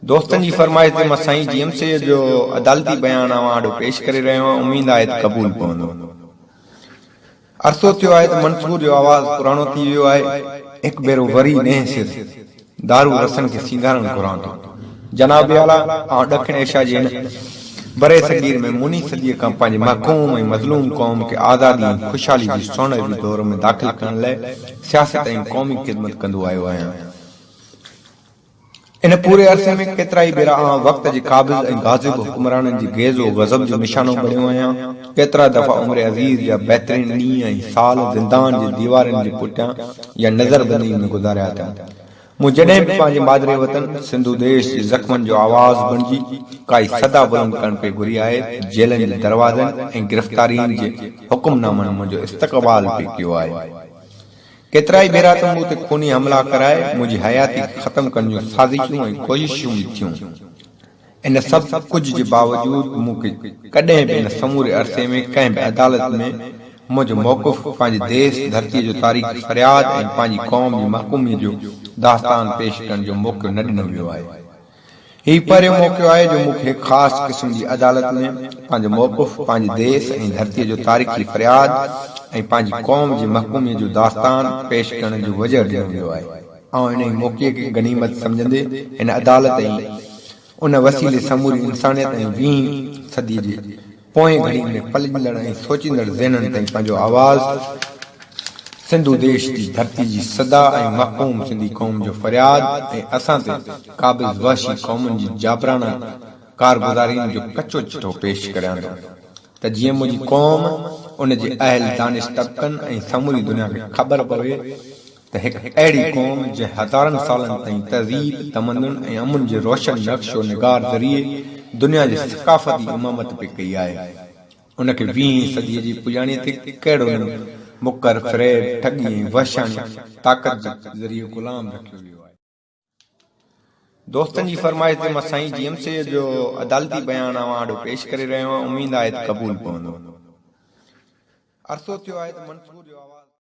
دوستن جي فرمائش تي مان سائين جي ايم سيد جو عدالتي بيان اوهان آڏو پيش ڪري رهيو آهيان، اميد آهي ته قبول پوندو. عرصو ٿيو آهي ته منصور جو آواز پراڻو ٿي ويو آهي، هڪ ڀيرو وري نئين سر دارو رسن کي سينگارڻ گهران ٿو. جناب اعليٰ، آئون ڏکڻ ايشيا جي هن برصغير ۾ مني صديء کان پنهنجي محڪوم ۽ مظلوم قوم کي آزادي ۽ خوشحالي جي سونهري دور ۾ داخل ڪرڻ لاء سياست ۽ قومي خدمت ڪندو آيو آهيان. ان پوري عرصي ۾ ڪيترائي ڀيرا آئون وقت جي قابض ۽ غاضب حڪمرانن جي غيظ و غضب جو نشانو بڻيو آهيان. ڪيترا دفعا عمر عزيز جا بهترين ڏينهن ۽ سال زندان جي ديوارن جي پٺيان يا نظربندي ۾ گذاريا اٿم. مون جڏهن به پنهنجي مادري وطن سنڌو ديش جي زخمن جو آواز بڻجي ڪائي صدا بلند ڪرڻ پئي گهري آهي ته جيلن جي دروازن ۽ گرفتارين جي حڪمنامن منهنجو استقبال پئي ڪيو آهي. ڪيترائي ڀيرا ته مون تي خوني حملا ڪرائي منهنجي حياتي کي ختم ڪرڻ جون سازشون ۽ ڪوششون به ٿيون. ان سڀ ڪجهه جي باوجود مون کي ڪڏهن به ان سموري عرصي ۾ ڪنهن به عدالت ۾ منهنجو موقف، پنهنجي ديس ڌرتيء جو تاريخي فرياد ۽ پنهنجي قوم جي محڪوميء جو داستان پيش ڪرڻ جو موقعو نه ڏنو ويو آهي. هي پهريون موقعو آهي جو مون کي هڪ خاص قسم جي عدالت ۾ پنهنجو موقف، پنهنجي ديس ۽ ڌرتيء جو تاريخي فرياد ۽ پنهنجي قوم جي محڪوميء جو داستان پيش ڪرڻ جو وجهه ڏنو ويو آهي. آئون انهيء موقعي کي غنيمت سمجهندي هن عدالت ۽ ان وسيلي سموري انسانيت ۽ ويهين صديء جي پوئين گهڙين ۾ پلجندڙ ۽ سوچيندڙ ذهنن تائين پنهنجو آواز، سنڌو ديش جي ڌرتي جي صدا ۽ محڪوم سنڌي قوم جو فرياد ۽ اسان تي قابض وحشي قومن جي جابرانه ڪارگذارين جو ڪچو چٺو پيش ڪريان ٿو ته جيئن منهنجي قوم، ان جي اهل دانش طبقن ۽ سموري دنيا کي خبر پوي ته هڪ اهڙي قوم جنهن هزارن سالن تائين تهذيب، تمدن ۽ امن جي روشن نقش و نگار ذريعي دنيا جي ثقافتي امامت پئي ڪئي آهي، ان کي ويهين صديء جي پڄاڻيء تي ڪهڙو نه مڪر، فريب، ٺڳي ۽ وحشياڻي طاقت جي ذريعي غلام رکيو ويو آهي. دوستن جي فرمائش تي مان سائين جي ايم سيد جو عدالتي بيان اوهان آڏو پيش ڪري رهيو آهيان، اميد آهي ته قبول پوندو. عرصو ٿيو آهي ته منصور جو آواز.